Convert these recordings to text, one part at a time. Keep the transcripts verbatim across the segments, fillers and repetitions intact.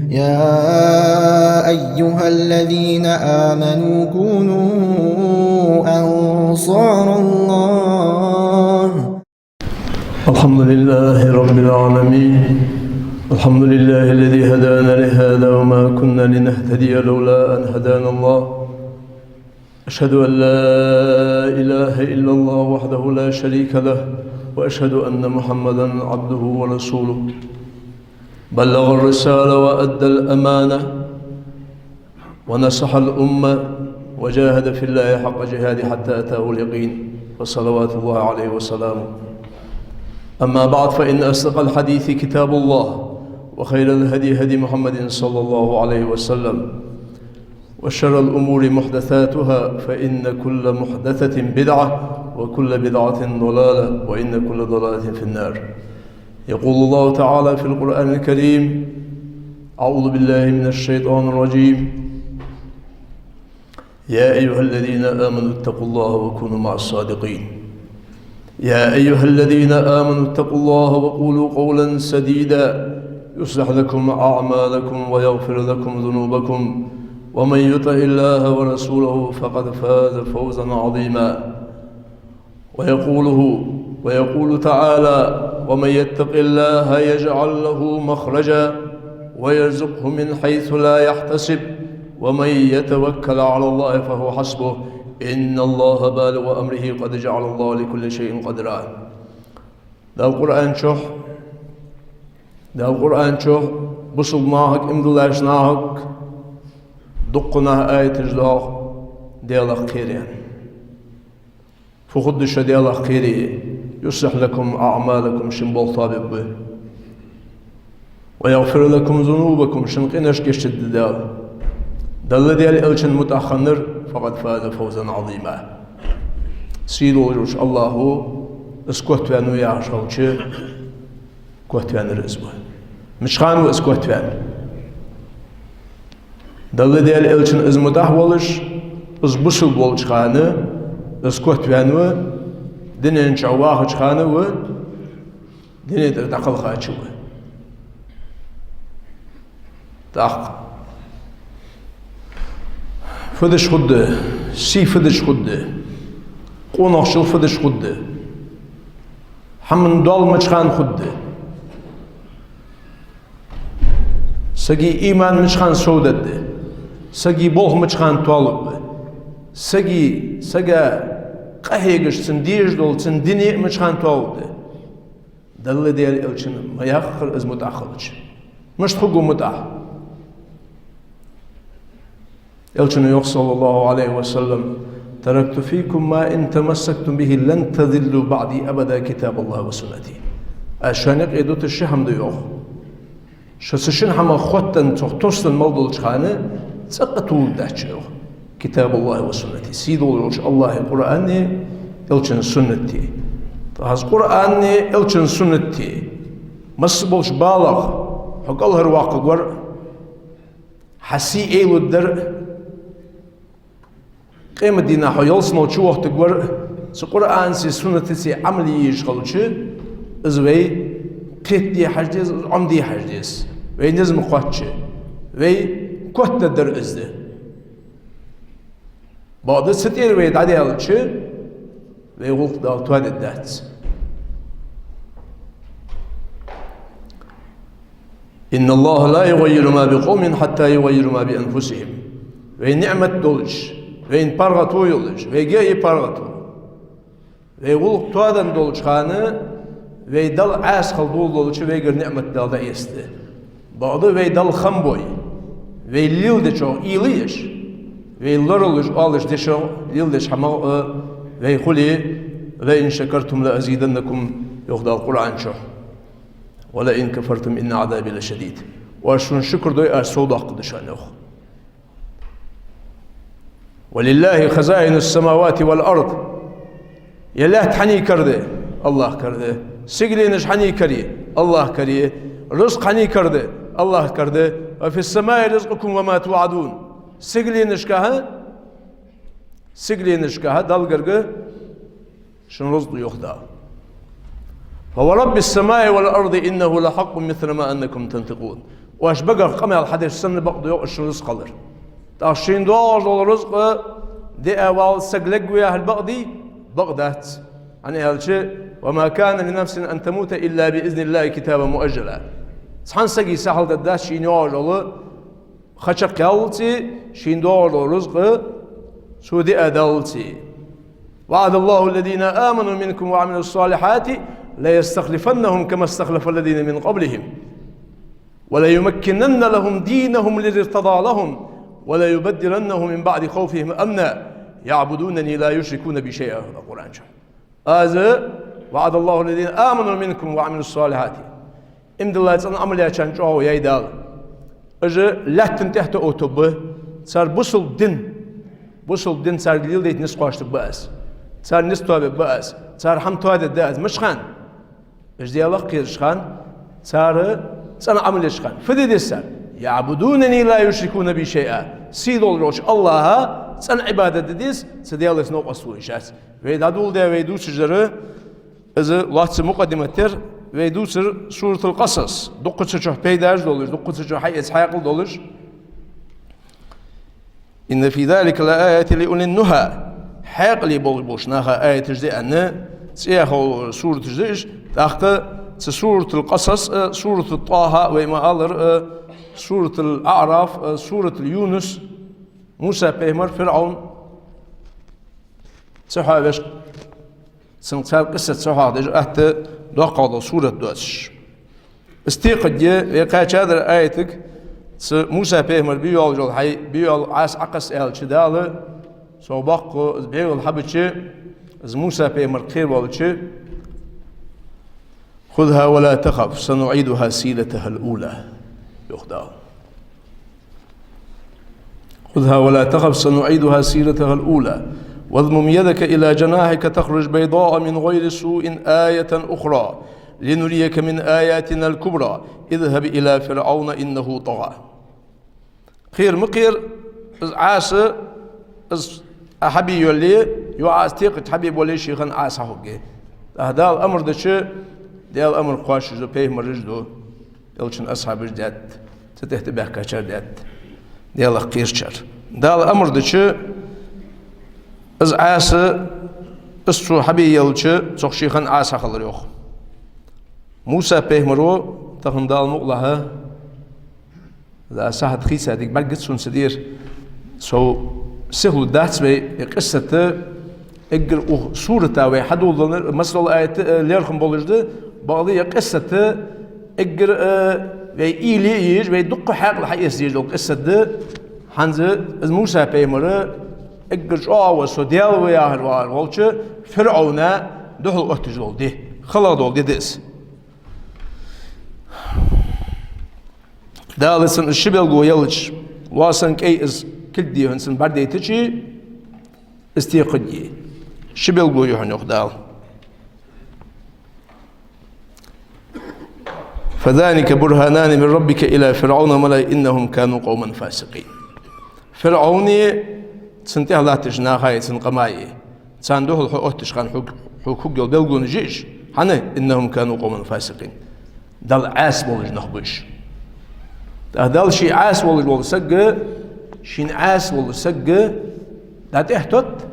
يا أيها الذين آمنوا كونوا أنصار الله. الحمد لله رب العالمين. الحمد لله الذي هدانا لهذا وما كنا لنهتدي لولا أن هدانا الله. أشهد أن لا إله إلا الله وحده لا شريك له، وأشهد أن محمدا عبده ورسوله. بلغ الرسالة وأدى الأمانة ونصح الأمة وجاهد في الله حق جهاده حتى أتاه اليقين، فصلوات الله عليه وسلامه. أما بعد، فإن أصدق الحديث كتاب الله، وخير الهدي هدي محمد صلى الله عليه وسلم، وشر الأمور محدثاتها، فإن كل محدثة بدعة، وكل بدعة ضلالة، وإن كل ضلالة في النار. يقول الله تعالى في القرآن الكريم: أعوذ بالله من الشيطان الرجيم. يا أيها الذين آمنوا اتقوا الله وكونوا مع الصادقين. يا أيها الذين آمنوا اتقوا الله وقولوا قولا سديدا يصلح لكم أعمالكم ويغفر لكم ذنوبكم ومن يطع الله ورسوله فقد فاز فوزا عظيما. ويقوله، ويقول تعالى: ومن يتق الله يجعل له مخرجا ويرزقه من حيث لا يحتسب ومن يتوكل على الله فهو حسبه إن الله بالغ أمره قد جعل الله لكل شيء قدرا. Дала Къуръан чу, Дала Къуръан чу бусалба нахага, иман диллача нахага дуккха аяташ доагӀа Даьлах кхерар. Фу хургда шо Даьлах кхерий? يصلح لكم أعمالكم, шун болх тоабергба. ويغفر لكم ذنوبكم, шун къинош гешт дергда Дала. Далла а Даьла элчан мутӀахьа хиннар, فقد فاز فوزا عظيما. Сийдолча Аллахӏо из котваьннав яхаш хилча, котваьннар из ва. Мича хана ва из котваьнна? Далла а Даьла элчан из мутӀахьа волаш, из бусалба волча хана из котваьнна ва, дунен чу вахача хана ва, дунен тӀара дӀакхалхача ва. ТӀаккха фу деш хургда, сий фу деш хургда, къонахчал фу деш хургда, хӀаман доал мича хана хургда, сага иман мича хана совдаргда, сага болх мича хана тоалургба, сага, сага къахьегаш, цун дезаш дола, цун дуне а мича хана тоалургда. Далла а Даьла элчан ма яххара из мутӀахьа хилча. Мишта хургва мутӀахьа? Элчано йоах, صلى الله عليه وسلم: تركت فيكم ما إن تمسكتم به لن تضلوا بعدي أبدا، كتاب الله وسنتي. Аз шоана юкъе дуташ ши хӀама да, йоах. Шо цу шин хӀамах хоттаденна, цох тоссаденна мел долча хана цӀаккха тувларгдац шо, йоах. كتاب الله وسنتي. Сийдолча Аллахӏа Къуръани, элчан суннати. ТӀаккха из Къуръани, элчан суннати масса болча балах хьо кӀалхарваккхаргвар а, хьа сий эйлургдар а, къематдийнахьа хьо ялсмала чувахийтаргвар а, цу Къуръанцеи суннатацеи Ӏамал е езаш хилча, из вай кхетаде хьажа деза, из Ӏомаде хьажа деза. Вай низ ма кхоачча, вай котдаргдар из да. Бакъда цу тӀера вай дӀадаьлча, вай гӀулакх Дала тоадергдац. إن الله لا يغير ما بقوم حتى يغيروا ما بأنفسهم. Вайна ниӀмат долаш, вайна паргӀато йолаш, вайга а я паргӀато. Вай гӀулакх тоаденна долча хана, вай Далла Ӏаьса хила доладелча, вайгара ниӀмат Дала дӀаэцаргда. Бакъда вай Далла хам бой, вай леладечох уйла еш, вай лоралуш, оалаш дешах, леладеча хӀамах а вай хуле, لئن شكرتم لأزيدنكم, йоах Дала Къуръан чу. ولئن كفرتم إن عذابي لشديد. Оаш сона шукр дой, аз сов доаккхаргда шоана, йоах. ولله خزائن السماوات والأرض. Ер лаьтта хьанна кара да? Аллахӏа кара да. Сигаленаш хьанна кара я? Аллахӏа кара я. Рузкъ хьанна кара да? Аллахӏа кара да. وفي السماء رزقكم وما توعدون. Сигаленашка, хӀа? Сигаленашка, хӀа, Далла гарга шун рузкъ, йоах Дала. فورب السماء والأرض إنه لحق مثل ما أنكم تنطقون. Оаш багах къамаьл хьадеш санна бакъ да йоах шун рузкъ хилар. ТӀаккха шийна доагӀаш дола рузкъ диа вала саг лергва яхар бакъ дий? Бакъ дац. ХӀана аьлча: «وما كان لنفس أن تموت إلا بإذن الله كتابا مؤجلا». Цхьан сага са хьалдергдац шийна йоагӀаш дола ха чакхъяллалца, шийна доагӀаш дола рузкъ цо диа даллалца. «وعد الله الذين آمنوا منكم وعملوا الصالحات ليستخلفنهم كما استخلف الذين من قبلهم وليمكنن لهم دينهم الذي ارتضى لهم وليبدلنهم من بعد خوفهم أمنا يعبدونني لا يشركون بي شيئا». Къуръан чу. Аз, «وعد الله الذين آمنوا منكم وعملوا الصالحات». Иман дилла, цӀена Ӏамал ечарна чӀоагӀо яьй Дала. Уж лаьттан тӀехьа тоъал тоба, цар бусалба дин, бусалба дин царга леладайта низ кхоачашдергба аз. Цар низ тоабергба аз. Цар хӀама тоадергда аз. Мишта хана? Уж Даьлах кхерача хана, цар цӀена Ӏамал еча хана. Фу де деза цар? «يعبدونني لا يشركون بي شيئا». Сий долаш волча АллахӀа цӀена Ӏибадат де деза, цу Даьлаца новкъостал еш дац. Вай дӀадоладаь, вай дувцаш дар из лоацца мукъаддимат яр, вай дувцар Суратул Къасас. Дукха цу чу пайдаш долаш, дукха цу чу хьаэца хьаькъал долаш. «إن في ذلك لآية لأولي النهى». Хьаькъал болаш болча наха аяташ да аьнна, цӀи яха сураташ да уж. ТӀаккха цу Суратул Къасас а, Сурату ТӀаха, вай ма аллара, а, Суратул АӀраф а, Сурату Юнус, Муса пайхамар, ФирӀовн, цу хьа вешк- Цун цар къиссат цхьа хьоахадеш, атта доккхагӀа дола сурат доацаш. Из текхаргья, вай кхаьчадар аятага, цу Муса пайхамар бе йоаллаш йола хьай, бе йоалла Ӏаса Ӏокхасса аьлча, Дала, цо боккха из бе йола хьабача, из Муса пайхамар кхераваьлча: «خذها ولا تخف سنعيدها سيرتها الأولى», йоах Дала. «خذها ولا تخف سنعيدها سيرتها الأولى واضمم يدك إلى جناحك تخرج بيضاء من غير سوء آية أخرى لنريك من آياتنا الكبرى اذهب إلى فرعون إنه طغى». Кхера ма кхера, из Ӏаса, из Ӏа хьабе йолле, йоӀа из текхаргья хьабе болле, ший хана Ӏаса хьахургья. ТӀаккха Дала амар дича, Даьла амар кхоачаш да, пайхамараш да, Элчан асхьабаш даьд, цу тӀехьа тӀабаьхкачар даьд, Даьлах кхерачар. Дала амар дича, из Ӏаса, из цо хьабе йолча, цох ший хана Ӏаса хьахилар йоах. Муса пайхамаро тахан, Дала мукъалахь, за сахьат хийца дика бӀаргагуц сона цу тӀера. Со сихлу дац вай, е къиссата эггара укх сурата вай хьадоладеннар, масала аят, э, лерхӀам болаш да, бакъда е къиссата эггара, э, вай уйла е езаш, вай дукха хьаькъал хьаэца дезаш дола къиссат да. ХӀанз из Муса пайхамар эггара чӀоагӀа со Даьла ва яхаш вар волча ФирӀовна духьал отташ дола ди, халагӀа дола ди да из. Дала цунна ши белго елча, лоасан кӀай из кулг дехьа цунна бӀаргадайтача, из текхаргья. Ши белго я хьона, йоах Дала. «فذلك برهانان من ربك إلى فرعون وملئه إنهم كانوا قوما فاسقين». ФирӀовнеи цунна тӀехьа латтача нахаи, цун къамаи, царна духьал хьо оттача хана хьога, хьога хургйола белгонаш я уж. ХӀана? «إنهم كانوا قوما فاسقين». Далла Ӏаса болаш нах ба уж. ТӀаккха Далла ший Ӏаса волаш вола саг, шийна Ӏаса вола саг дӀатӀехьатотт,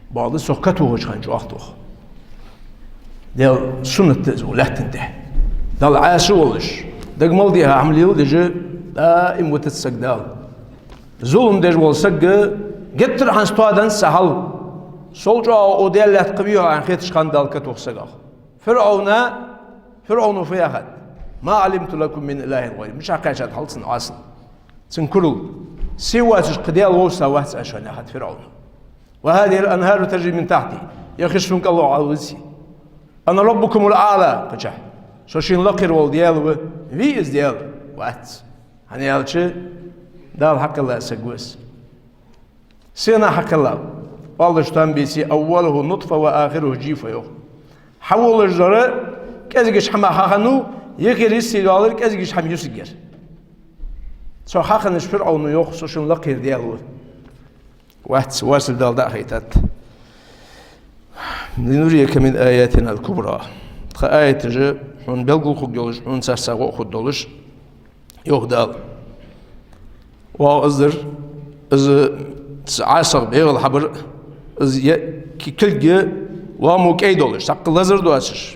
бакъда цох катохача хана чӀоагӀа тох. Даьла суннат да из укх лаьттан тӀа. Далла Ӏаса волаш, дага мел дехьа хӀама леладеш, даим витац саг Дала. Зулам деш вола саг геттара хӀанз тоаденна са хьал, сол чӀоагӀа укх Даьла лаьтта кхы вий хьо аьнна хетача хана Дала катох сагах. ФирӀовна, ФирӀовно фу яхад: «ما علمت لكم من إله غيري». Мичахьа кхаьчад хьал цун Ӏасал, цун курал? Сий воацаш кхы Даьла вовзаш вац аз шоана, яхад ФирӀовно. «وهذه الأنهار تجري من تحتي». Е хиш сона кӀалло Ӏовоалац. «أنا ربكم الأعلى», кхычахьа. Со шун лакхера вола Даьла ва. Вий из Даьла? Вац. ХӀана аьлча, Дала хьакхелла саг ва из. Сенах хьакхеллав? Оалаш там бийци: «أوله نطفة وآخره جيفة», йоах. Хьаволаш дар кӀезигача хӀамах хьахиннав, юхера йисте доаллар кӀезигача хӀаман юсиг яр. Цох хьахиннача ФирӀовно йоах: «Со шун лакхера Даьла ва». Вац, васил Дала дӀа а хайтад. «لنريك من آياتنا الكبرى». Тха аяташ хьона белгала хургйолаш, хьона царца гӀо а хургдолаш, йоах Дала. ВогӀа из дар, из цу Ӏасах бегӀал хьабар, из е-, ки-, кулг, ламо кӀай долаш, цхьаккха лазар доацаш.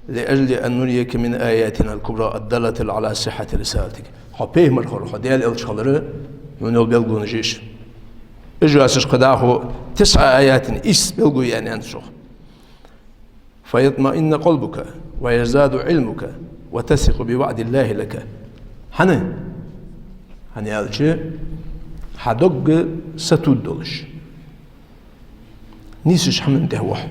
لأجل أن نريك من آياتنا الكبرى الدالة على صحة رسالتك. Хьо пайхамар хилар, хьо Даьла элча хилара, хьона йола белгалонаш я уж. Уж йоацаш кхы дӀахо تسع آيات, ийс белгало я аьнна цо. فيطمئن قلبك ويزداد علمك وتثق بوعد الله لك. ХӀана? ХӀана аьлча, хьа дог сатувргдолаш, нийсача хӀаман тӀа ва хьо.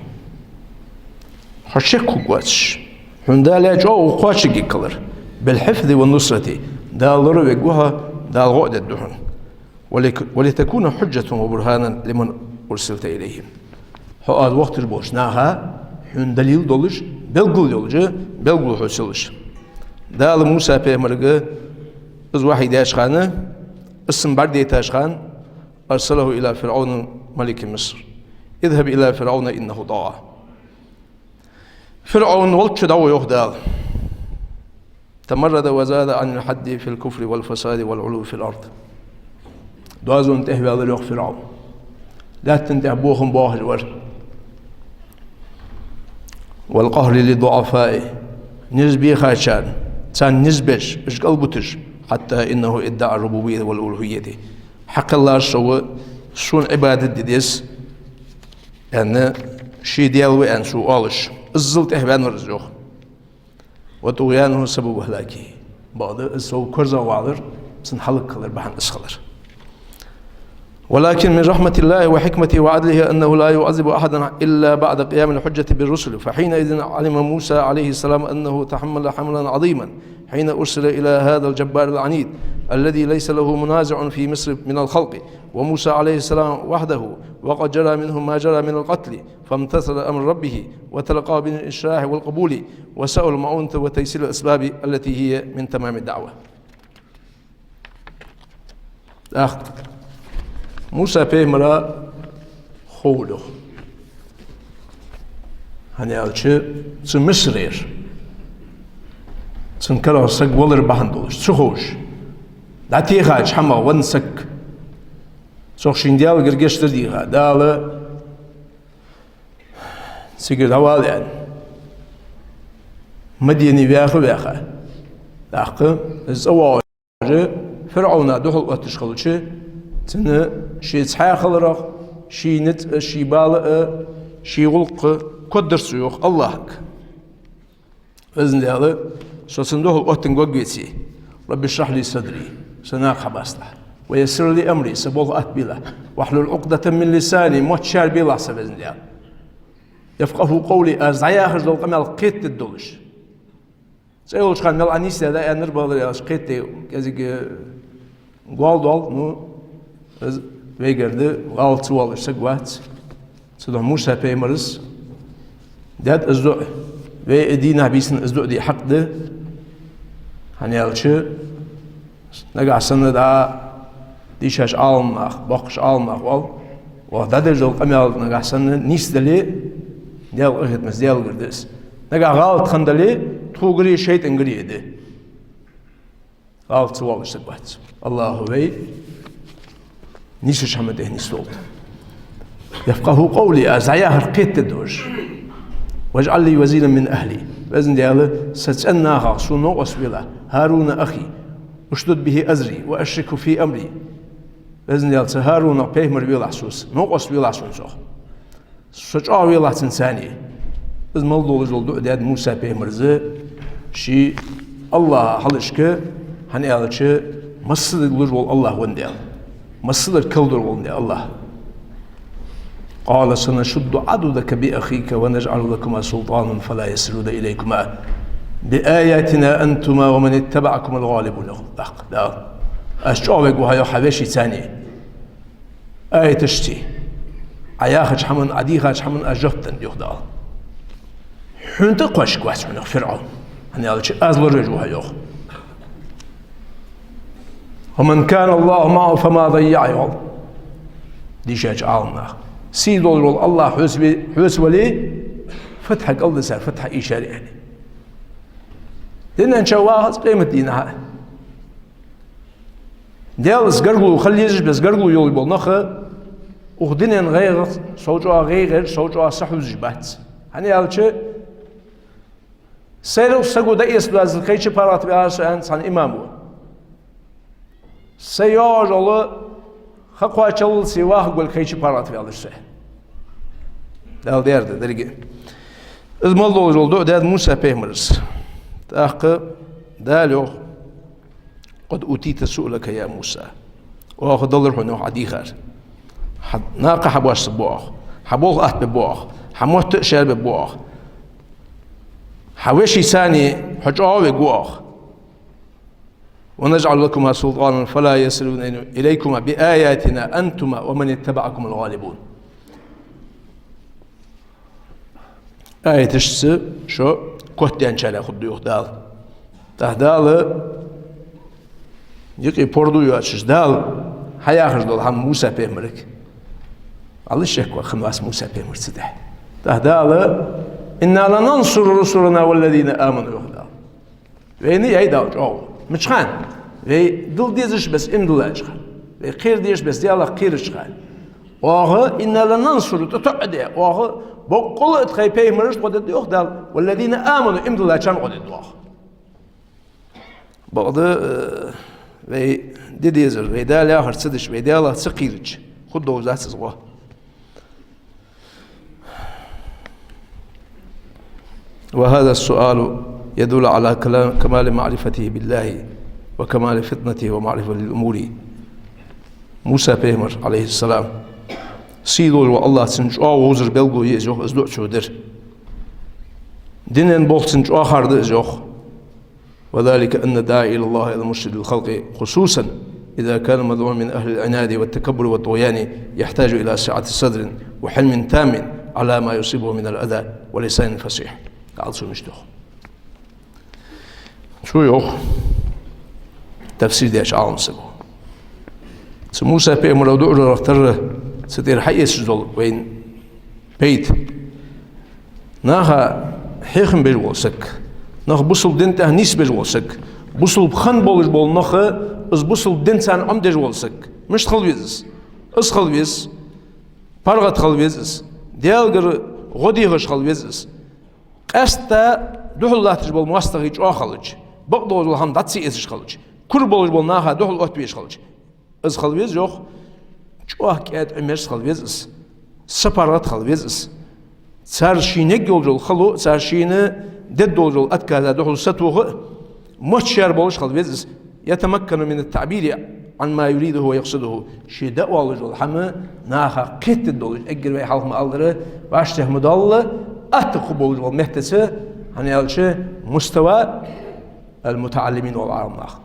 Хьо шек хургвоацаш, хьона Дала чӀоагӀа кхоачаргья хилар. بالحفظ والنصرة, Дала лоравергва хьо, Дала гӀо а дергда хьона. ولك-، ولتكون حجة وبرهانا لمن أرسلت إليهم. Хьо аз вахийташ болча наха хьона далил долаш, белгала йолаш, белгало хьоца йолаш. Дала Муса пайхамарга из вахьи даьча хана, из цунна бӀаргадайтача хана, أرسله إلى فرعون ملك مصر. اذهب إلى فرعون إنه طغى. ФирӀавн волча чу дӀагӀо, йоах Дала. تمرد وزاد عن الحد في الكفر والفساد والعلو في الأرض. Доазон тӀехваьлар, йоах, ФирӀавн. Лаьттан тӀа бохам боахаш вар. والقهر للضعفاء. Низ бехачарна, царна низ беш, уж кӀалбиташ. حتى إنه ادعى الربوبية والألوهية. Хьакхеллача сов сона Ӏибадат де деза, аьнна, ше Даьла ва аьнна сов оалаш, иззал тӀехваьннавар из, йоах. وطغيانه سبب هلاكه. Бакъда из сов корзагӀвалар цун хӀалакхилара бахьан из хилар. ولكن من رحمة الله وحكمته وعدله أنه لا يعذب أحدا إلا بعد قيام الحجة بالرسل، فحينئذ علم موسى عليه السلام أنه تحمل حملا عظيما حين أرسل إلى هذا الجبار العنيد الذي ليس له منازع في مصر من الخلق، وموسى عليه السلام وحده، وقد جرى منه ما جرى من القتل، فامتثل أمر ربه وتلقاه بالإشراح والقبول وسأل المعونة وتيسير الأسباب التي هي من تمام الدعوة. ТӀаккха Муса пайхамара хов, йоах. ХӀана аьлча, цу Мисрера цун карагӀа саг валар бахьан долаш, ца ховш, дӀатехача хӀамах венна саг, цох шийна Даьлагара гешт дар дийха, Дала цигара дӀавала аьнна, Мадьяне ваьха а ваьха. ТӀаккха из цӀавоагӀаш, ФирӀавна духьал отташ хилча, цунна ший цхьаь хиларах, ший низ а, ший бала а, ший гӀулакх а коддар цо, йоах, АллахӀага. Везан Даьла, со цунна духьал оттанга варгвеций, رب اشرح لي صدري, са накха хьабасталахь, ويسر لي أمري, са болх атта белахь, واحلل عقدة من لساني, мотт шаьра белахь са, Везан Даьла. يفقهوا قولي, аз дӀаяхаш дола къамаьл кхетадергдолаш. ЦӀа йолча хана мел Ӏа нийсдаьд аьннар, бакъдар аьлча, кхетаде кӀезига гол дол, ну, из вайгара да, гӀалат ца воалаш саг вац. Цудухьа Муса пайхамара даьд из дуӀа. Вай а дийнахьа-бийсанна из дуӀа де хьакъ да. ХӀана аьлча, нагахьа санна дӀа дийшача Ӏаламнаха, боккхача Ӏаламнаха оал, вай дӀадеш дола къамаьл нагахьа санна нийса дале, Даьла къахетамца Даьлагара да из. Нагахьа гӀалат хинна дале, тхогара а шайтӀангара а да. ГӀалат ца воалаш саг вац. АллахӀа вай нийсача хӀаман тӀа нийсдолда. يفقهوا قولي, аз дӀаяхар кхетадергдолаш. واجعل لي وزيرا من أهلي. Везан Даьла, са цӀен нахах сона новкъост велахь, هارون أخي، اشدد به أزري وأشركه في أمري. Везан Даьла, цу ХӀарунах пайхамар велахь соца, новкъост велахь сона цох. Со чӀоагӀа велахь цунца цхьана. Из мел долаш дола дуӀа даьд Муса пайхамара ший АллахӀа хьалхашка, хӀана аьлча, массадар луш вола АллахӀ ва Даьла. Массадар калдор ва Даьла АллахӀ. قال سنشد عضدك بأخيك ونجعل لكما سلطانا فلا يصلون إليكما بآياتنا أنتما ومن اتبعكما الغالبون. ТӀаккха Дала: аз чӀоагӀвергва хьо, йоах, хьа вешийца цхьана. Аяташца, Ӏа яхача хӀаман, Ӏа дийхача хӀаман аз жоп денна, йоах Дала. Хьона тӀакхоачаргвац хьона ФирӀавн, хӀана аьлча аз лоравеш ва хьо, йоах. ومن كان الله معه فما ضيع, йоах дийшача Ӏаламнаха. Сий долаш вола АллахӀ хьоца ве-, хьоца вале, фатхьа кӀалдисар, фатхьа эшар, яӀни. Дунен чу вахар къематдийнахьа. Даьлаца гаргало хила езаш, бес гаргало йолаш бола нах, укх дунен гӀайгӀах, сов чӀоагӀа гӀайгӀа, сов чӀоагӀа са хьувзаш бац. ХӀана аьлча, сайралх саго дӀаэцаргдоацар кхайча паргӀатваьлар со, аьннад цхьан имамо. Са йоагӀаш йола ха кхоачаллалца вахаргволга кхайча паргӀатваьлар со. Дала дерда деррига. Из мел долаш дола дуӀа даьд Муса пайхамара. ТӀаккха Дала йоах: «قد أوتيت سؤلك يا موسى». Оаха далар хьона, йоах, Ӏа дийхар. Хьа накха хьабоссаргба оаха, хьа болх аттабергба оаха, хьа мотт а шаьрбергба оаха, хьа вешийца хьо чӀоагӀвергва оаха. «ونجعل لكما سلطانا فلا يصلون إليكما بآياتنا أنتما ومن اتبعكما الغالبون». Аяташца шо котдаьнначарех хургда, йоах Дала. ТӀаккха Дала юкъе пордув йоацаш, Дала хьаяхаш дола хӀама Муса пайхамарга. Алла шек ва хиннавац Муса пайхамарца тӀехьа. ТӀаккха Дала: «إنا لننصر رسلنا والذين آمنوا», йоах Дала. Вайна яй Дала чӀоагӀо. Мича хана? Вай дила дезаш бес иман диллача хана. Вай кхера дезаш бес Далах кхерача хана. Оаха, «إنا لننصر», тӀатоӀаде, оаха боккъала а тхай пайхамарашта гӀо дергда, йоах Дала, «والذين آمنوا», иман диллачарна гӀо дергда оаха. Бакъда, э, вай де дезар, вай Дала яхар ца деш, вай Далах ца кхерача, хургдолаш дац из гӀо. وهذا السؤال يدل على كلا-، كمال معرفته بالله وكمال فطنته ومعرفته للأمور. Муса пайхамар, Ӏалайхи ссалам, сийдолаш вола Аллах цун чӀоагӀа вовзар белгало я из, йоах, из дуӀа цо дар. Дунен болх цун чӀоагӀа хар да из, йоах. وذلك أن الداعي إلى الله المرشد للخلق، خصوصا إذا كان مدعوا من أهل العناد والتكبر والطغيان، يحتاج إلى سعة صدر وحلم تام على ما يصيبه من الأذى ولسان فصيح. Дала цо мишта йоах. Цо йоах, тафсир деш Ӏалам саго. Цу Муса пайхамара дуӀарах тара цу тӀера хьаэцаш дола вайна пайда. Наха хьехам беш вола саг, нах бусалба дина тӀа нийсбеш вола саг, бусалба хинна болаш бола нах, из бусалба дин царна Ӏомадеш вола саг. Мишта хила веза из? Из хила веза, паргӀата хила веза из, Даьлагара гӀо дехаш хила веза из. Къаьстта духьал латташ бола моастагӀий чӀоагӀа хилча, бакъдолаш дола хӀама дӀа ца эцаш хилча, кура болаш бола наха духьал оттавеш хилча, из хила веза, йоах, чӀоагӀа кӀаьда Ӏимерза хила веза из, сапаргӀата хила веза из. Цар шийна ергйолаш йола хало, цар шийна дергдолаш йола отказа духьал сатоха а, мотташ шаьра болаш хила веза из. يتمكن من التعبير عن ما يريده ويقصده. Ше дӀаоалаш дола хӀама наха кхетадергдолаш, эггара вай хьалха ма аллара, вӀаштӀехьа ма доалла, атта хургболаш бола меттаца, хӀана аьлча, مستوى المتعلمين оал Ӏаламнаха.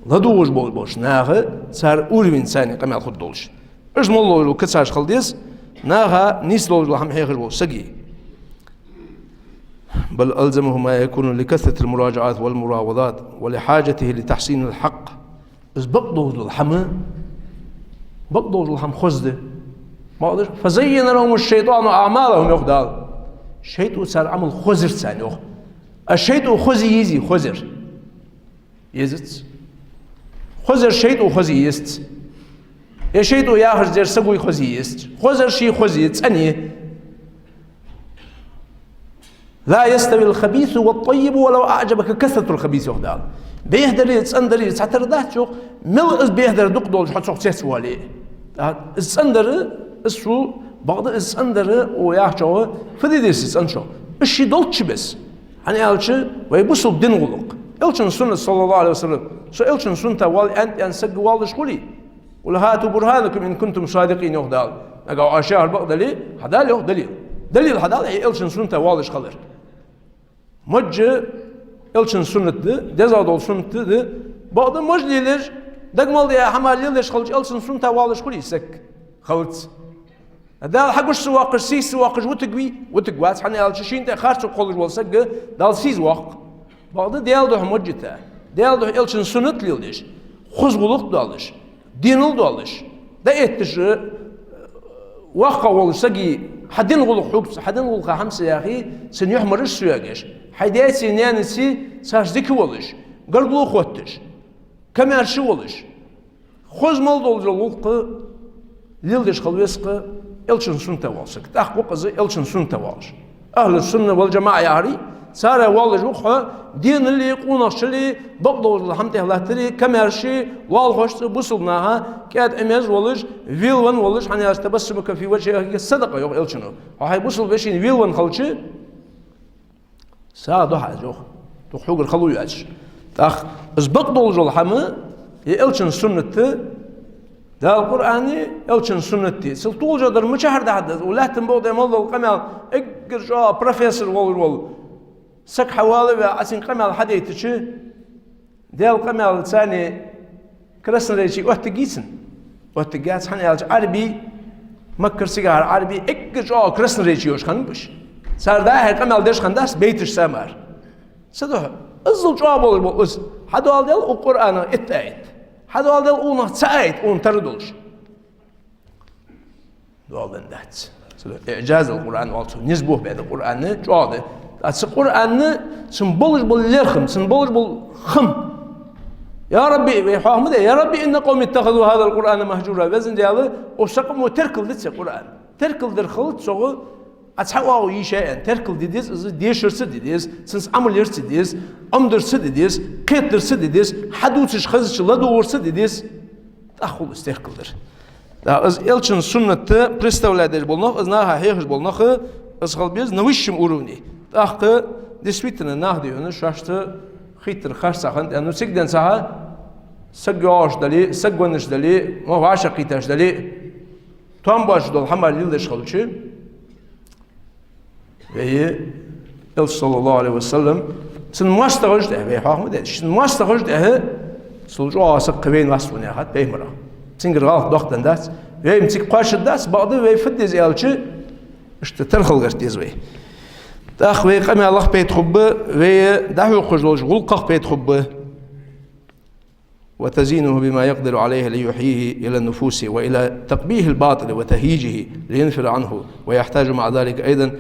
ЛадувгӀаш болаш болча наха, цар уровень царна къамаьл хургдолаш. Уж мел долаш дола кицаш хила деза, наха нийсдолаш дола хӀама хьехаш волча сага. بل ألزمه ما يكون لكثرة المراجعات والمراوضات ولحاجته لتحسين الحق. Из бакъдолаш дола хӀама, бакъдолаш дола хӀама хоза да. Ма аллаш, فزين لهم الشيطان أعمالهم, йоах Дала. ШайтӀо цар Ӏамал хозар царна, йоах. А шайтӀо хоза е езий, хозар? Езац. Хозар шайтӀо хоза е езац. Е шайтӀо яхаш зер сагой хоза е езац. Хозар ше хоза е, цӀена е. لا يستوي الخبيث والطيب ولو أعجبك كثرة الخبيث, йоах Дала. Бехдари цӀенадари цхьатара дац, йоах, мел из бехдар дукха долаш хьо цох цецвоале а. ТӀаккха из цӀенадар, из цу, бакъда из цӀенадар, о, яхачох, фу де деза из цӀена чо? Из ше долчча беса. ХӀана аьлча, вай бусалба дина гӀулакх, Элчан суннат, صلى الله عليه وسلم, со Элчан сунната воал аьнна, аьнна саг воалаш хулий? قل هاتوا برهانكم إن كنتم صادقين, йоах Дала. Нагахь оаш яхар бакъ дале, хьадала, йоах, далил. Далил хьадала, хьай Элчан сунната воалаш хилар. Мажа Элчан суннат да, дезагӀа дола суннат да, бакъда мажа лелаеш, дагамал даь хӀама лелаеш хилча, Элчан сунната воалаш хулий саг? Хилац. Дала хьагуча ца воаккхаш, сийсса ца воаккхаш вутаргвий? Вутаргвац, хӀана аьлча шийна тӀа харцо кхоллаш вола саг Дала сийсса воаккх. Бакъда Даьла духьа мажа йита, Даьла духьа Элчан суннат леладеш, хоза гӀулакх доалаш, денал доалаш, дӀаэтташ, э, воккхагӀа волча сага хьа дина гӀулакх хьувца, хьа дина гӀулакха хӀама ца яхе, цун юхь мараш соьгаш, Хьай даьцеи наьнацеи царца дика волаш, гаргало хотташ, камаьрша волаш, хоза мел долча гӀулакха леладеш хила веза-кх Элчан суннатах вола саг. ТӀаккха ва-кх из Элчан суннатах волаш. Ахьлу сунна вал джамаӀа яхар, царех волаш ва-кх хьо, денали, къонахчали, бакъдолча хӀама тӀа латтари, камаьрши, лоалахошца, бусалба наха кӀаьда-Ӏимерза волаш, велавенна волаш, хӀана аьлча «تبسمك في وجه أخيك صدقة», йоах Элчано. Хьо хьай бусалба вешийна велавенна хилча, сагӀа ду хьа из, йоах. Дукха хьогара хало йоацаш. ТӀаккха из бакъдолча хӀама, е Элчан суннат, Дала Къуръани, Элчан суннати. Цул толашагӀа дар мичахьара да хьа деза? Укх лаьттан букъа тӀа мел дола къамаьл, эггара чӀоагӀа профессор волаш вола саг хьавоалаваь, Ӏа цунга къамаьл хьадайтача, Даьла къамаьл царна красноречие оттаргьяц цунна? Оттаргьяц, хӀана аьлча Ӏарбий, Маккара цигахьара Ӏарбий эггара чӀоагӀа красноречие йолаш хиннаб уж. Цар дӀа-хьа къамаьл деш хиннадац байташца мара. Ца духьа, иззал чӀоагӀа болаш бола из. Хьадоаладаьд укх Къуръанах итт аят. Хьадоаладаьд укханах цхьа аят, укханна тара долаш. Доаладаьдац. Цу إعجاز القرآن оал цох, низ бух баьнна Къуръан чӀоагӀа да. ТӀаккха цу Къуръана, цун болаш бола лерхӀам, цун болаш бола хӀама. يا رب, вай хьоахам да: يا رب إن قومي اتخذوا هذا القرآن مهجورا. Везан Даьла, укх са къамо теркал даьд ер Къуръан. Теркал дар хилац цох, Ӏа цхьа оагӀув йийша аьнна, теркал де деза из, дешар ца де деза, цунца Ӏамал яр ца деза, Ӏомадар ца де деза, кхетадар ца де деза, хьадувцаш хезача ладувгӀар ца де деза. ТӀаккха хул из теркал дар. ТӀаккха из Элчан суннат представлять деш бола нах, из наха хьехаш бола нах, из хила беза на высшем уровне. ТӀаккха действительно нах дий хьона шоашта хийттар харц хиннад аьнна, ну, цига денз цхьа саг йоагӀаш дале, саг веннаш дале, мо вӀашагӀкхийтташ дале, тоам боацаш дола хӀама леладеш хилча, вай Элча, صلى الله عليه وسلم, цун моастагӀашта тӀехьа, вай хьоахам да, цун моастагӀашта тӀехьа цул чӀоагӀа саг кхы вайна вац, аьнна, яхад пайхамара. Цунгара гӀалат доаккхаш дац. Вай-м цига кхоачаргдац, бакъда вай фу де деза аьлча, иштта тара хила гӀерта деза вай. ТӀаккха вай къамаьлах пайда хургба, вай дӀахьокхаш долча гӀулакхах пайда хургба. وتزيينه بما يقدر عليه ليوحيه إلى النفوس وإلى تقبيح الباطل وتهييجه لينفر عنه، ويحتاج مع ذلك أيضا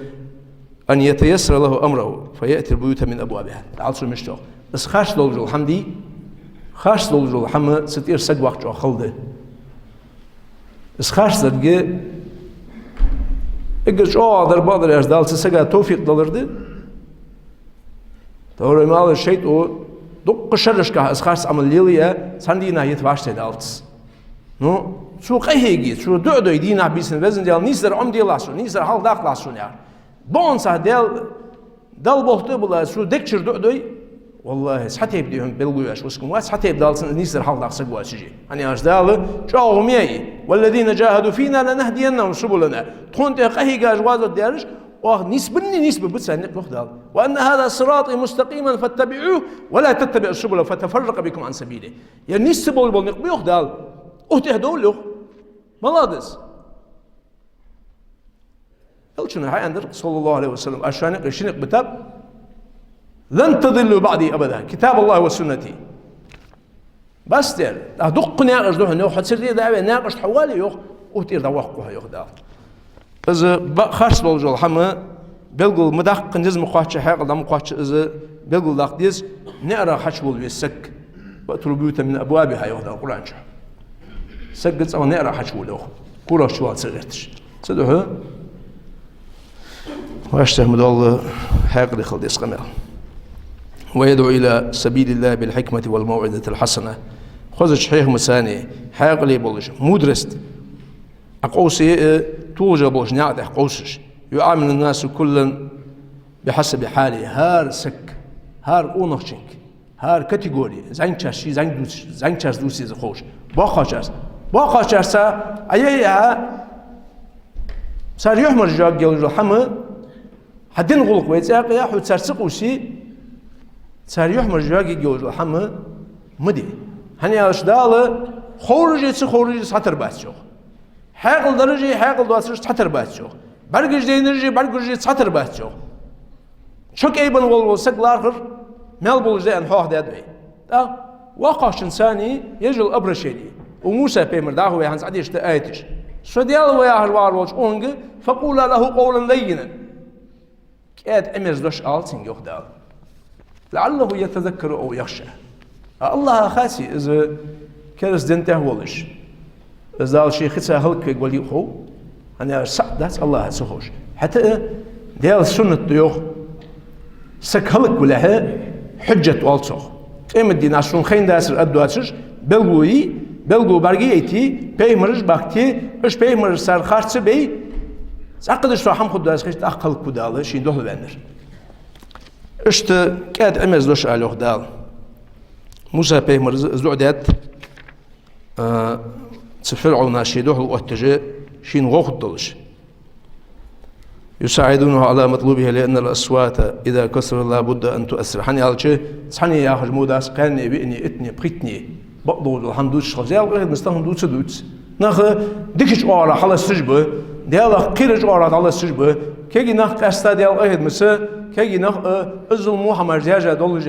أن يتيسر له أمره فيأتي البيوت من أبوابها. Дала цо мишта йоах. Из харц долаш дола хӀама дий, харц долаш дола хӀама цу тӀера саг ваккха чӀоагӀа хала да. Из харцдарг эггара чӀоагӀа дар, бакъдар аьлча, Дала цу сага товфикъ далар да. Товрой мала шайтӀо дуккха шерашкахьа из харц Ӏамал лелаяь, цхьан дийнахьа йита вӀаштӀехьадалац. Ну, цо къахьеге, цо дуӀа дой дийнахьа-бийсанна: «Везан Даьла, нийсдар Ӏомаделахь сона, нийсдар хьалхадаккхалахь сона», яхар. Бокъонца Даьла, Далла болх тӀа а биллача, цо дег чура дуӀа дой, валлахӀи, цхьа тайпа дий хьона белгало йоацаш вац-кх вай, цхьа тайпа Дала цунна нийсдар хьалхадаккха саг воацаш. ХӀана аьлча Дала чӀоагӀо ма яй: «والذين جاهدوا فينا لنهدينهم سبلنا». Тхона тӀа къахьегаш, гӀазот дераш, оаха нийсбеннар нийсбергба царна, йоах Дала. «وأن هذا صراطي مستقيما فاتبعوه ولا تتبعوا السبل فتفرق بكم عن سبيله». Ер нийсса болаш бола никъ ба, йоах Дала. Укх тӀа довла, йоах. МалагӀа да из? Элчано хьааьннадар, صلى الله عليه وسلم: «Аз шоана юкъе ши никъ битаб: لن تضلوا بعدي أبدا، كتاب الله وسنتي». Бас дер, а дуккха наькъаш да хьона, йоах, хьо цу тӀера дӀавена, наькъашта хьо вале, йоах, укх тӀера дӀавоаккх хьо, йоах Дала. Из ба-, харц долаш дола хӀама белгалдаккха низ ма кхоачча, хьаькъал дӀа ма кхоачча, из белгалдаккха деза наӀарах хьачувола веза саг. «وأتوا البيوت من أبوابها», йоах Дала Къуръан чу. Саг цӀагӀа наӀарах хьачувола, йоах, корах чувала ца гӀерташ. Цудухьа вӀаштӀехьа ма доалла, хьаькъале хила деза къамаьл. «ويدعو إلى سبيل الله بالحكمة والموعظة الحسنة». Хозача хьехамаца, хьаькъале болаш, мудрость, Ӏокъовсае, э, толашагӀа болча наькъа тӀа къовсаш. «يعامل الناس كلا بحسب حاله». ХӀара саг, хӀара къонахчунга, хӀара категори, зӀамигачарца ший зӀамига дувцаш, зӀамигачарца дувца деза ховш. БоккхагӀчарца, боккхагӀчарца, ай-яй-яй, цар юхьмаржа йоагӀаргйолаш дола хӀама, хьа дина гӀулакх вай цӀаькха я, хьо царца къовсе, цар юхьмаржа йоагӀаргйолаш дола хӀама ма де. ХӀана аьлча Дала ховраши ца ховраши цхьатара бац, йоах. Хьаькъал дараши хьаькъал доацараши цхьатара бац, йоах. БӀаргаш дайнараши бӀаргагураши цхьатара бац, йоах. Чо кӀайбенна вола, вола саг лархӀар маьл болаш да аьнна хьоахадаьд вай. ТӀаккха воккхагӀчунца еш йола обращени. Укх Муса пайхамара дӀахо вай хӀанз Ӏодийшача аяташка. Со Даьла ва яхаш вагӀаш волча къонахчунга: «فقولا له قولا لينا». КӀаьда Ӏимерза дош ала цунга, йоах Дала. لعله يتذكر أو يخشى. А АллахӀа хаций из кераста дина тӀа волаш, из Дала ший хица хӀалаквергвалий хов, хӀана аьлча сагӀа дац АллахӀа ца ховш. ХӀаьта а Даьла суннат да йоах, саг хӀалаквалехьа хьужжат оал цох. Къематдийнахьа сона хайна дацар аргдоацаш, белгало йий, белгало бӀаргаяйте, пайхамараш бахкийте, уж пайхамараш цар харц бе, цхьаккха деш цо хӀама хургдоацаш хетача, тӀаккха хӀалакву Дала шийна духьалваьннар. Иштта кӀаьда Ӏимерза дош ала йоах Дала. Муса пайхамара из дуӀа даьд, а, цу ФирӀовна ший духьал оттаеш, шийна гӀо хургдолаш. يساعدونه على مطلوبه لأن الأصوات إذا كثرت لا بد أن تؤثر. ХӀана аьлча, цхьанне яхаш мо дац, кхаьнне, виъне, иттне, пхийтне, бакъдолча хӀама дувцаш хилча, Даьла къахетамца тахан дувца дувц. Нах дикача оагӀорахьа хьалаьцаш ба, Даьлах кхерача оагӀорахьа дӀалаьцаш ба, кегий нах къаьстта Даьла къахетамца, кегий нах, э, иззал мухьамаш язъяь долаш,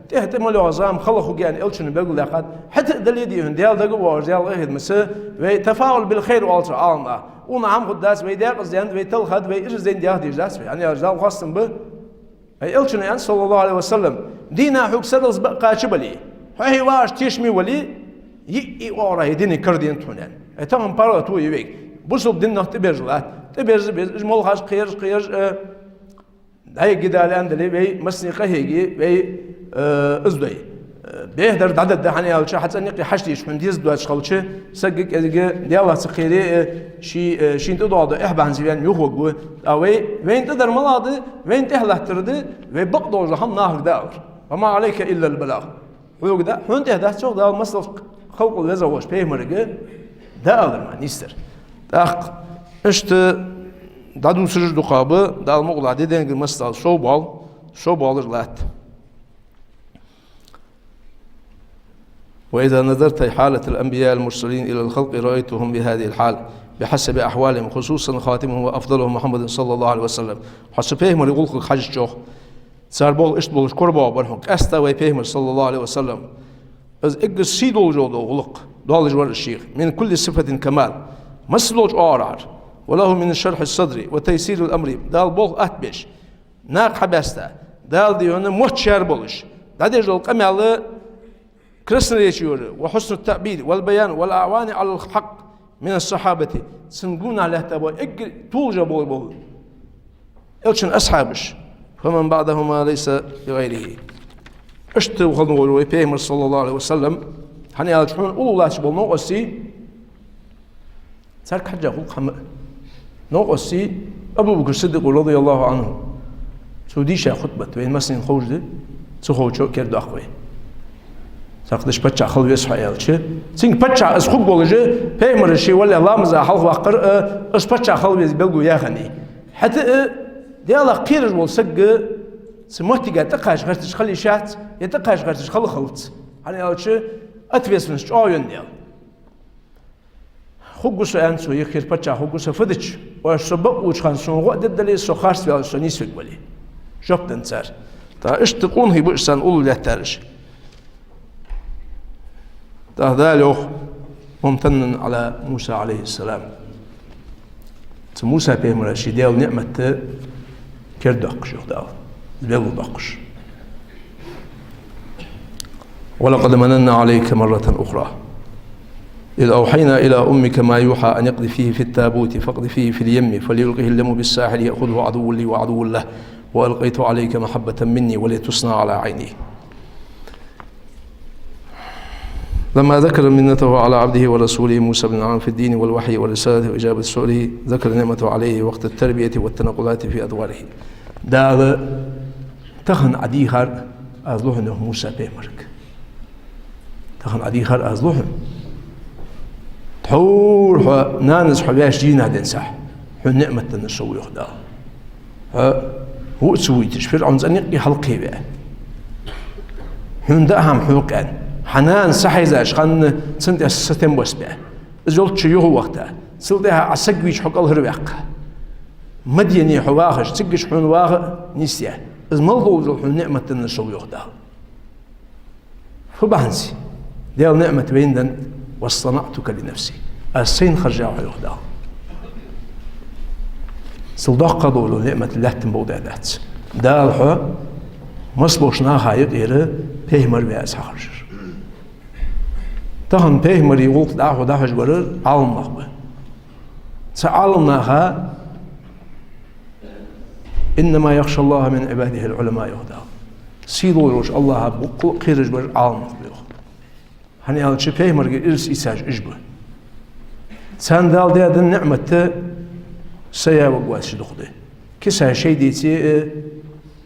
тӀехьа тӀа мел йоагӀа зама хала хургья аьнна Элчано белгалдаьккхад. ХӀаьта а дале а дий хьона, Даьла дага а воагӀаш, Даьла къахетамца, вай تفاؤل بالخير оал цо Ӏаламнаха. Укхунна хӀама хургдац, вай даькъаза даьннад, вай талхад, вай ираз дайнад яха дезаш дац вай. ХӀана аьлча Дала хоастам ба. Вай Элчано аьннад, صلى الله عليه وسلم, дийнахьа хьога сарралца бакъ кхача бале, хьо хье вагӀаш тешаме вале, йиъ-йиъ оагӀорахьа ер дуне караденад хьона, аьнна. Вай тахан паргӀато я вайга. Бусалба дина нах тӀаберза латт. ТӀаберза беза, уж молхаш кхераш, кхераш, э, дӀаяга дале аьнна дале, вай массане къахьеге, вай, э, из дой. Э, бехдар дӀададда, хӀана аьлча, хьа цӀен юкъе хьашт деш хьона деза доацаш хилча, саг кӀезига Даьлах ца кхере, э, ший, э, шийна тӀадоагӀа дола эхь бахьанца венна юхаваргва. ТӀаккха вай, вайна тӀадар малагӀа да, вайна тӀехьа латтар да, вай бакъдолча хӀама нахага дӀаалар. وما عليك إلا البلاغ. Хьога да, хьона тӀехьа дац йоах Дала, масала, халкъал Веза волча пайхамарга дӀаалар мара нийсдар. ТӀаккха иштта дӀадувцаш дукха ба, Дала мукъалахь, диденга масала совбоал, совбоалаш латт. وإذا نظرت حالة الأنبياء المرسلين إلى الخلق رأيتهم بهذه الحال بحسب أحوالهم، خصوصا خاتمهم وأفضلهم محمد صلى الله عليه وسلم. Хьо цу пайхамарий гӀулакхага хьежача йоах, цар болх иштта болаш корабоагӀаргбар хьона. Къаьстта вай пайхамар, صلى الله عليه وسلم, из эггара сий долаш дола гӀулакх долаш вар из шийх. من كل صفة الكمال. Массадолча оагӀорахьара. وله من شرح الصدر وتيسير الأمر. Дала болх атта беш, накха хьабаьста, Дала, дий хьона, мотт шаьра болаш, дӀадеш дола къамаьл красноречие йора, وحسن التعبير والبيان والأعوان على الحق من الصحابة. Цун гонахьа лаьтта бола эггара толаш бола, бола Элчан асхьабаш. فمن بعدهما ليس لغيره. Иштта хинна вола вай пайхамар, صلى الله عليه وسلم, хӀана аьлча хьона уллув латташ бола новкъостий, царга хьежжа хул хӀама. Новкъостий Абу Бакр Сиддикъ, رضي الله عنه, цо дийша хутбат, вайна массанена ховш да, ца ховчо кердадоаккх вай. Цхьаккха деш паччахь хила веза хьо аьлча, цунга паччахь из хургволаш, пайхамара ше валлалехь ламаза хьалхаваккхар, э, из паччахь хила веза белгало яханний. ХӀаьта а Даьлах кхераш вола саг цу моттиге тӀакхача гӀерташ хила йиш яц, е тӀакхача гӀерташ хила хилац. ХӀана аьлча ответственность чӀоагӀа я Даьла. Хургва со, аьннад цо, юххера паччахь хургва со, фу дича, оаш со бакъволча хана сона гӀо а дергдале, со харцваьлча со нийсвергвале. Жоп деннад цар. ТӀаккха иштта къонахий ба уж царна уллув лаьттараш. ТӀаккха Дала йоах: ممتنا على موسى عليه السلام. Цу Муса пайхамара ший Даьла ниӀмат кердадоаккхаш, йоах Дала, белгалдоаккхаш. ولقد مننا عليك مرة أخرى إذ أوحينا إلى أمك ما يوحى أن اقذفيه في التابوت فاقذفيه في اليم فليلقه اليم بالساحل يأخذه عدو لي وعدو له وألقيت عليك محبة مني ولتصنع على عيني. لما ذكر منته على عبده ورسوله موسى بن عمران في الدين والوحي والرسالة وإجابة سؤله، ذكر نعمته عليه وقت التربية والتنقلات في أدواره. Дала: «Тахан Ӏа дийхар Аз лу хьона, йоах, Муса пайхамарга. Тахан Ӏа дийхар Аз лу хьона. Тхьовра хьо нанас хьо ваьча дийнахьа денз хьона ниӀмат деннар со ва, йоах Дала. Хьо вуо а ца вуйташ, ФирӀовна цӀен юкъе хьалкхеваь, хьона даа хӀама хьокхаьча, хьа нана сахьийзача хана цунна тӀа сатем боссабаь, из йолчча юхавахийта, цул тӀехьагӀа Ӏа саг вийча хьо кӀалхарваьккха, Мадьяне хьо вахаш, цигга хьона ваха а нийсъяь, из мел долаш дола хьона ниӀмат деннар со ва, йоах Дала. Фу бахьанца? Даьла ниӀмат вайна деннад: واصطنعتك لنفسي. Аз Сайна хержав хьо, йоах Дала. Цул доккха дола ниӀмат лаьттан букъа тӀа дац. Дала хьо Масса болча наха юкъера пайхамар ваь из хьахаржар. Тахан пайхамарий гӀулакх дӀахо дӀахьожабараш Ӏаламнах ба. Цу Ӏаламнаха: «إنما يخشى الله من عباده العلماء», йоах Дала. Сийдолча АллахӀах боккъала кхераш бараш Ӏаламнах ба, йоах. ХӀана аьлча, пайхамарга ирс ийцаш уж ба. Царна Дала даь да ниӀмат са яь варгвоацаш дукха да. Киса шоай дийце а,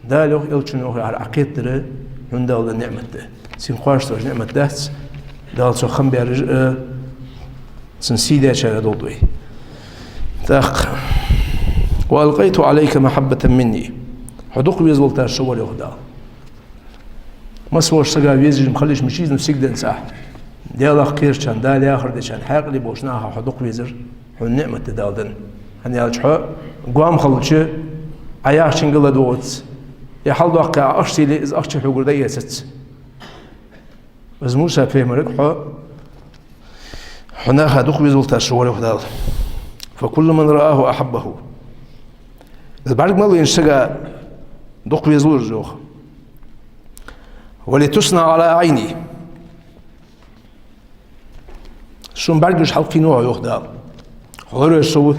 Дала йоах, Элчано йоах, яхар Ӏа кхетадар хьона Дала даь ниӀмат да. Цунга кхоачаш ниӀмат дац, Дала цох хам баьраш а, цун сий даьчарех долда вай. ТӀаккха: «وألقيت عليك محبة مني». Хьо дукха везавалийташ со вар, йоах Дала. Масса волча сага везаш ма хилийша, мича из ма сигадац Ӏа. Даьлах кхерачарна, Дала яхар дечарна, хьаькъале болча нахах хьо дукха везар хьона ниӀмат да Дала даьр. ХӀана аьлча, хьо гоама хилча, Ӏа яхачунга ладувгӀац, е хьалдоаккхе Ӏа ахча теле, из ахча хьогара дӀаэцац. Из Муса пайхамарга хьо, хьо наха дукха везавалийташ со вар, йоах Дала. «فكلما رآه أحبه». Из бӀарга мел вайнача сага дукха везалур из, йоах. «ولتصنع على عيني». Сона бӀаргаш хьалкхийна хьо, йоах Дала. Хьо лоравеш со ва.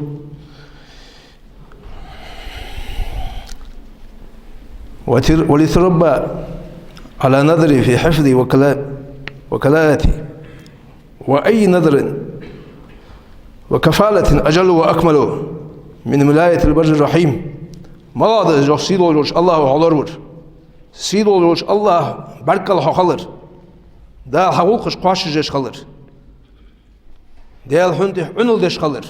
«وتر-، ولتربى على نظري في حفظي وكلا-، وكلالتي. وأي نذر وكفالة أجل وأكمل من ولاية البر الرحيم». МалагӀа да из, йоах, сийдолча АллахӀа хьо лоравар? Сийдолча АллахӀа бӀаргал хьо хилар. Дала хьа гӀулакхаш кхоачашдеш хилар. Даьла хьона тӀехьа Ӏунал деш хилар.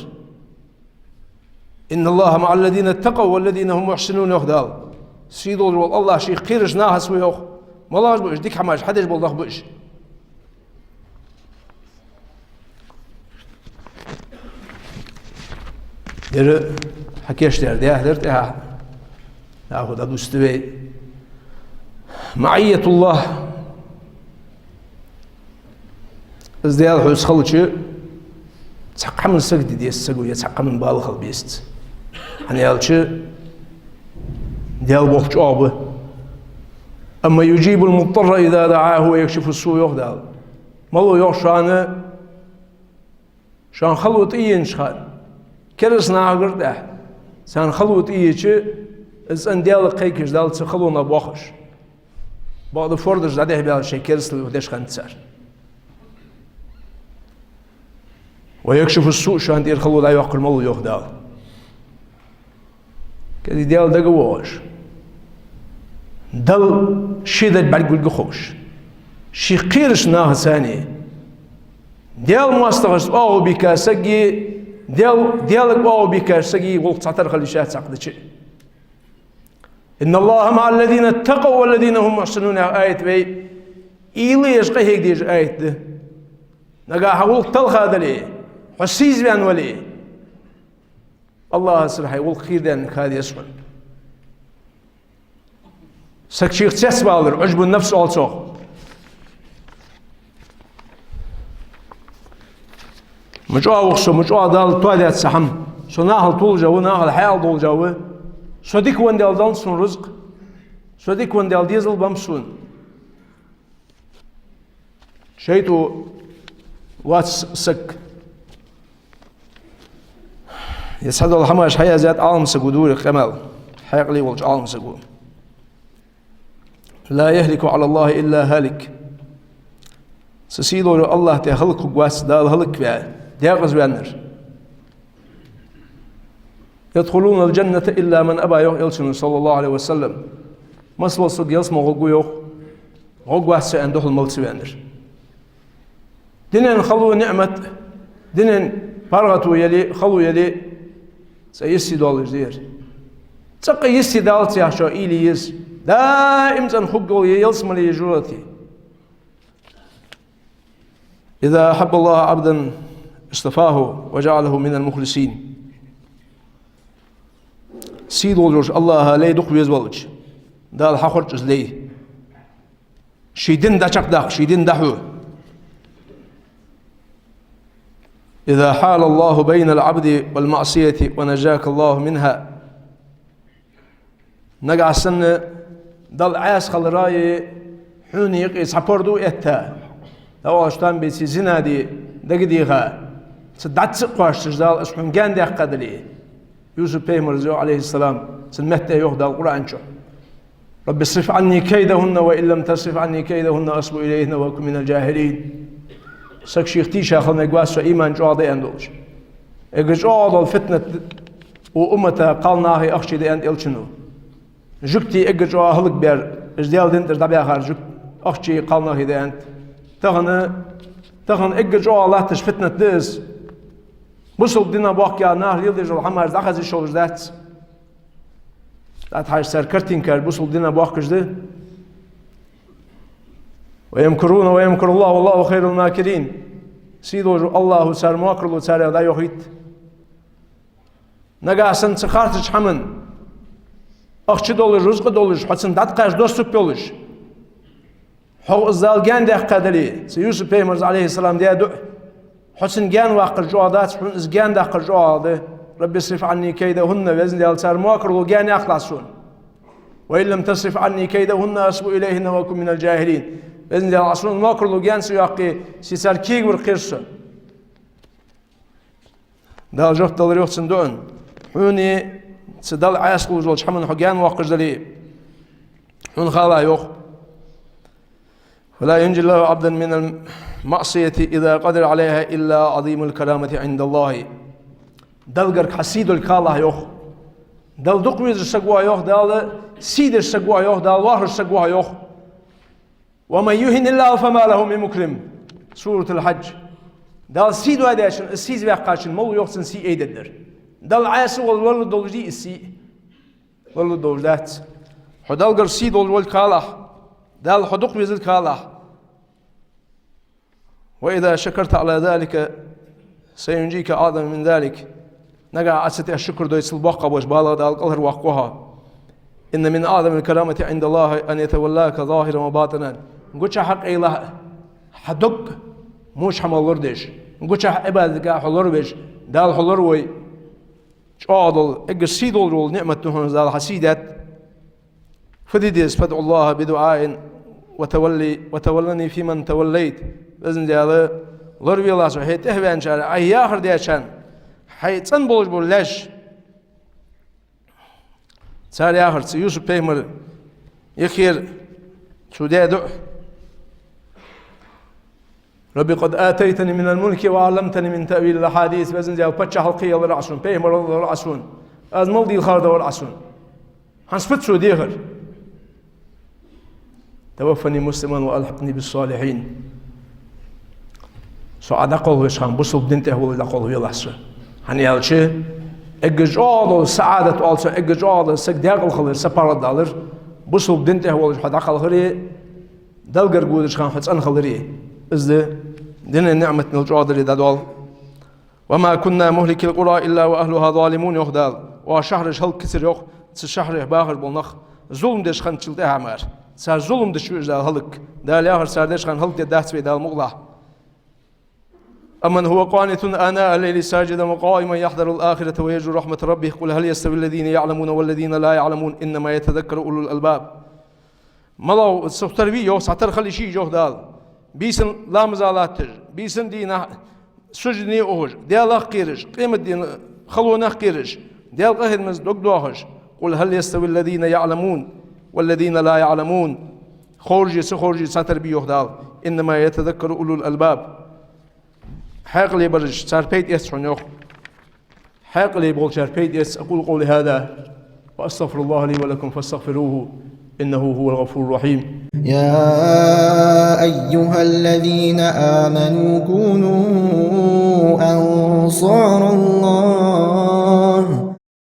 «إن الله مع الذين اتقوا والذين هم محسنون», йоах Дала. Сийдолча вола АллахӀ шийх кхерача нахаца ва, йоах. МалагӀаш ба уж? Дика хӀамаш хьадеш бола нах ба уж. Дера хьакийчдаьр дехьа дар тӀехьа. Нахо дӀадувцаргда вай. «معية الله». Из Даьла хьоца хилча, цхьаккха хӀаман сагота дезац саго, е цхьаккха хӀаман бала хила безац. ХӀана аьлча, Даьла болх чӀоагӀа ба. «أمن يجيب المضطر إذا دعاه ويكشف السوء», йоах Дала. Малав, йоах, шоана, шоана хало тӀаенача хана, кераста нахагара тӀехьа, царна хало тӀаеча, из цӀена Даьлага кхайкаш, Дала цу халонах боахаш. Бакъда фордаш дӀадехьабаьлча шоай керастал юхадеш хиннад цар. «ويكشف السوء», шоана тӀера хало дӀайоаккхар малав, йоах Дала. КӀезига Даьла дагавоагӀаш, Далла ший дар бӀаргагургховш, шийх кхерача нахаца а, Даьла моастагӀашца оагӀув бийкача сага, Даьла, Даьлага оагӀув бийкача сага гӀулакх цхьатарра хила йиш яц цхьаккха дича. «إن الله مع الذين اتقوا والذين هم محسنون» яха аят вай уйла еш къахьега дезаш аят да. Нагахь хьа гӀулакх талха дале, хьо сийсазваьнна вале, АллахӀацара хьай гӀулакх хийрадаьнна ха деза хьона. Саг шийх цецвалар, Ӏужбун-нафс оал цох. Ма чӀоагӀа ва-кх со, ма чӀоагӀа Дала тоадаьд са хӀама. Со нахал тулжа ва, нахал хьаьла должа ва. Со дика венна дале, даланза сона рузкъа. Со дика венна дале, дезал беннаб сона. ШайтӀо вац саг. Е цхьадола хӀамаш хьаяздаьд Ӏалам саго, дора къамаьл, хьаькъале волча Ӏалам саго. «لا يهلك على الله إلا هالك». Цу сийдолча АллахӀа тӀа хӀалакхургвац Дала хӀалакваь, декъаза ваьннар. «يدخلون الجنة إلا من أبى», йоах Элчано, صلى الله عليه وسلم. Масса вола саг ялсмала гӀоргва, йоах, гӀоргвац со аьнна духьал мала ца ваьннар. Дунен хало, ниӀмат, дунен паргӀато яле, хало яле, цкъа йисте долаш да ер. ЦӀаккха йисте далац яхачоа уйла е еза. Даим цӀена хургйола я ялсмале, я жожагӀате. «إذا أحب الله عبدا اصطفاه وجعله من المخلصين». Сийдолча АллахӀа лай дукха везавелча, Дала хьахорж из лай. Ший дин дӀачакхдаккха, ший дин дӀахьу. «إذا حال الله بين العبد والمعصية ونجاك الله منها». Нагахь санна Далла Ӏаьса хилараи хьона юкъе цхьа пордув этта, дӀаоалаш там беций зина де дагадеха, цу дӀаца а кхоачаш Дала из хьона гаьнадаьккха дале. Юсуп-пайхамара йоах, Ӏалайхи ссалам, цун метте йоах Дала Къуръан чу: «رب اصرف عني كيدهن وإن لم تصرف عني كيدهن أصب إليهن وأكن من الجاهلين». Саг шийх тийша хила мегаш вац со иман чӀоагӀа да аьнна долаш. Эггара чӀоагӀа дола фитнат укх уммата кхалнахи ахчеи да аьннад Элчано. Жугтий эггара чӀоагӀа хӀалакбаьр, уж Даьла дина тӀара дӀабаьхар жугтий, ахчеи кхалнахи да аьннад. Тахан, тахан эггара чӀоагӀа латташ фитнат да из. Бусалба дина боккхий нах леладеш дола хӀамаш дӀахаза йиш йолаш дац. ТӀатхьажа цар картинкаш бусалба дина боккхаш да. «ويمكرون ويمكر الله والله خير الماكرين». Сий долаш вола АллахӀа цар мокроло царех дӀайохийт. Нагахьа санна цу харцача хӀаман ахча долаш, рузкъа долаш, хьо цунна дӀатӀакхача доступ йолаш, хьох из Дала гаьнадаьккха дале, цу Юсуп-пайхамара, Ӏалайхи ссалам, даь дуӀа, хьо цунна гаьнаваккхар чӀоагӀа дац, хьона из гаьнадаккхар чӀоагӀа да. «رب اصرف عني كيدهن», Веза Даьла, цар мокроло гаьнаяьккхалахь сона. «وإن لم تصرف عني كيدهن أصب إليهن وأكن من الجاهلين». Веза Даьла, Ӏа сона мокроло гаьна ца йоаккхе, се цар кегавар кхер со. Дала жоп далар йоах цун дуӀан. Хьона цу Далла Ӏаьса хулаш долча хӀаман хьо гаьнавоаккхаш дале, хьона халахь йоах. «ولا ينجي الله عبدا من المعصية إذا قدر عليها إلا عظيم الكرامة عند الله». Даллагара хьа сий долга халахь йоах. Далла дукха везаш саг ва йоах, Дала сий деш саг ва йоах, Дала вахаш саг ва йоах. «ومن يهن الله فما له من مكرم». Суратуль-Хьадж. Дала сий доадаьчун, из сийза ваьккхачун мала ва йоах цун сий айдергдар. Далла Ӏаьса вола лоралургдолаш дий из сий? Лоралургдолаш дац. Хьо Даллагара сий долаш волга халахь, Дала хьо дукха везилга халахь. «وإذا شكرت على ذلك سينجيك أعظم من ذلك». Нагахьа Ӏа цу тӀа шукр дой, цул боккхагӀа болаш балагӀа Дала кӀалхарвоаккх хьо. «إن من أعظم الكرامة عند الله أن يتولاك ظاهرا وباطنا». Гучахьа а къайлагӀа а хьа дог воча хӀамах лорадеш, гучахьа Ӏибадатага хьо лоравеш, Дала хьо лоравой. ЧӀоагӀа дола, эггара сий долаш вола ниӀмат да хьона из Дала хьа сий даьд. Фу де деза: «فادع الله بدعاء وتولي، وتولني فيمن توليت». Веза Даьла, лоравелахь со хьай тӀехваьнначарех, Ӏайха яхар дечарна, хьай цӀена болаш бола лаьш. Цар яхар, цу Юсуп-пайхамара яхар, цо даь дуӀа: «رب قد آتيتني من الملك وعلمتني من تأويل الأحاديث». Веза Даьла, паччахьал кхы ялар Ӏа сона, пайхамарал лар Ӏа сона, аз мел дийла хар далар Ӏа сона. ХӀанз фуд цо дехар? «توفني مسلما وألحقني بالصالحين». Со Ӏа дӀакхалхавеча хана бусалба дина тӀа волаш дӀакхалхавелахь со. ХӀана аьлча, эггара чӀоагӀа дола саӀадат оал цох, эггара чӀоагӀа дола саг даькъала хилар, сапаргӀат далар, бусалба дина тӀа волаш хьо дӀакхалхари, Даллагара гудача хана хьо цӀена хилари. Из да дина ниӀмат мел чӀоагӀа даларе дӀадоал. «وما كنا مهلك القرى إلا وأهلها ظالمون», йоах Дала. Оаха шахьараш хӀалакхийцар йоах, цу шахьарех бахаш бола нах зулам деш хинначул тӀехьагӀа мара. Цар зулам дича ва уж Дала хӀалак. Дала яхар, цар деча хана хӀалакдергдац вай Дала мукъалахь. «أمن هو قانت آناء الليل ساجدا وقائما يحذر الآخرة ويرجو رحمة ربه قل هل يستوي الذين يعلمون والذين لا يعلمون إنما يتذكر أولو الألباب». МалагӀа, цу тара вий йоах, цхьатара хила йиш йий йоах Дала. Бийсан ламаза латташ, бийсан дийнахьа сужуде ухаш, Даьлах кхераш, къематдийнахьа халонах кхераш, Даьла къахетамца дог доахаш. «قل هل يستوي الذين يعلمون والذين لا يعلمون». Ховраши ца ховраши цхьатара бий йоах Дала. «إنما يتذكر أولو الألباب». Хьаькъале бараш, цар пайда эц хьона йоах. Хьаькъале болчар пайда эц. أقول قولي هذا وأستغفر الله لي ولكم فاستغفروه إنه هو الغفور الرحيم. يا أيها الذين آمنوا كونوا أنصار